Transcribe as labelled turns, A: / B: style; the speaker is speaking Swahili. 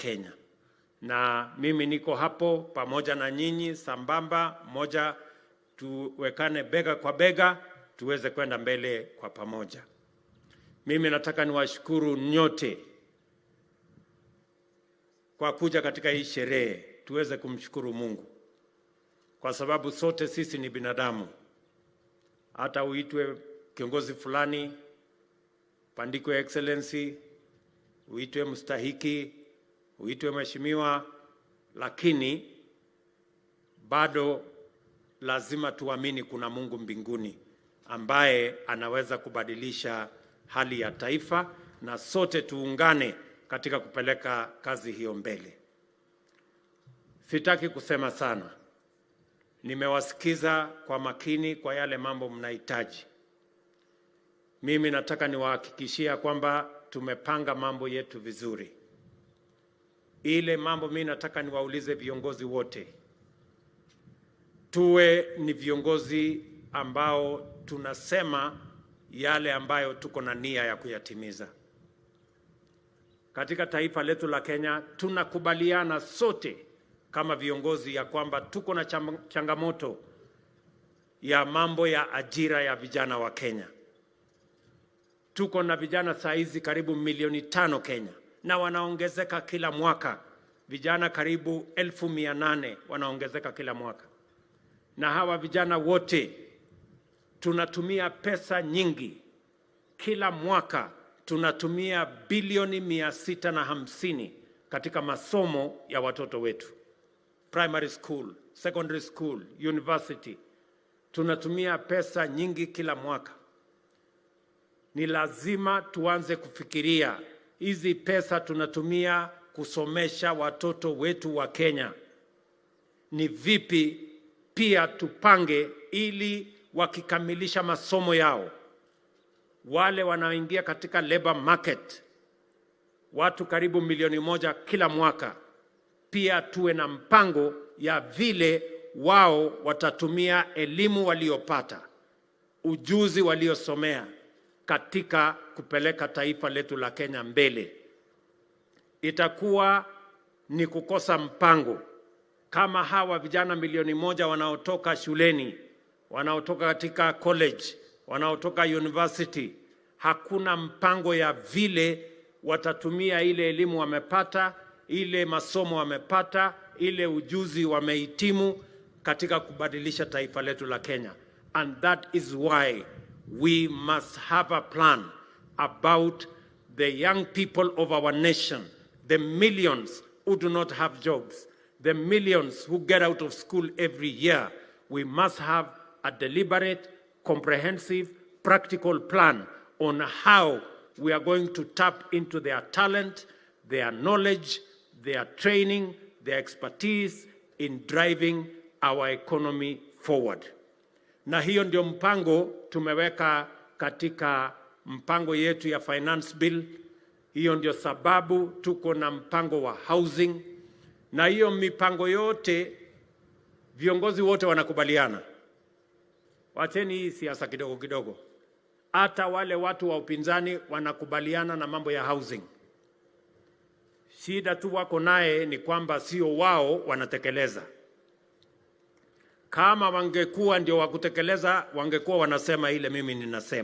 A: Kenya. Na mimi niko hapo pamoja na nyinyi sambamba, moja, tuwekane bega kwa bega, tuweze kwenda mbele kwa pamoja. Mimi nataka niwashukuru nyote kwa kuja katika hii sherehe, tuweze kumshukuru Mungu kwa sababu sote sisi ni binadamu. Hata uitwe kiongozi fulani, pandikwe excellency, uitwe mstahiki, uitwe mheshimiwa, lakini bado lazima tuamini kuna Mungu mbinguni ambaye anaweza kubadilisha hali ya taifa, na sote tuungane katika kupeleka kazi hiyo mbele. Sitaki kusema sana, nimewasikiza kwa makini kwa yale mambo mnahitaji. Mimi nataka niwahakikishia kwamba tumepanga mambo yetu vizuri. Ile mambo mimi nataka niwaulize viongozi wote, tuwe ni viongozi ambao tunasema yale ambayo tuko na nia ya kuyatimiza. Katika taifa letu la Kenya tunakubaliana sote kama viongozi ya kwamba tuko na changamoto ya mambo ya ajira ya vijana wa Kenya. Tuko na vijana saa hizi karibu milioni 5 Kenya, na wanaongezeka kila mwaka. Vijana karibu 800,000 wanaongezeka kila mwaka, na hawa vijana wote tunatumia pesa nyingi kila mwaka, tunatumia bilioni 650 katika masomo ya watoto wetu, primary school, secondary school, university. Tunatumia pesa nyingi kila mwaka. Ni lazima tuanze kufikiria hizi pesa tunatumia kusomesha watoto wetu wa Kenya, ni vipi pia tupange ili wakikamilisha masomo yao, wale wanaoingia katika labor market, watu karibu milioni 1 kila mwaka, pia tuwe na mpango ya vile wao watatumia elimu waliopata, ujuzi waliosomea katika kupeleka taifa letu la Kenya mbele. Itakuwa ni kukosa mpango kama hawa vijana milioni 1 wanaotoka shuleni, wanaotoka katika college, wanaotoka university, hakuna mpango ya vile watatumia ile elimu wamepata, ile masomo wamepata, ile ujuzi wamehitimu katika kubadilisha taifa letu la Kenya. And that is why we must have a plan about the young people of our nation, the millions who do not have jobs, the millions who get out of school every year. We must have a deliberate, comprehensive, practical plan on how we are going to tap into their talent, their knowledge, their training, their expertise in driving our economy forward. Na hiyo ndio mpango tumeweka katika mpango yetu ya finance bill. Hiyo ndio sababu tuko na mpango wa housing, na hiyo mipango yote viongozi wote wanakubaliana. Wacheni hii siasa kidogo kidogo. Hata wale watu wa upinzani wanakubaliana na mambo ya housing. Shida tu wako naye ni kwamba sio wao wanatekeleza. Kama wangekuwa ndio wa kutekeleza, wangekuwa wanasema ile mimi ninasema.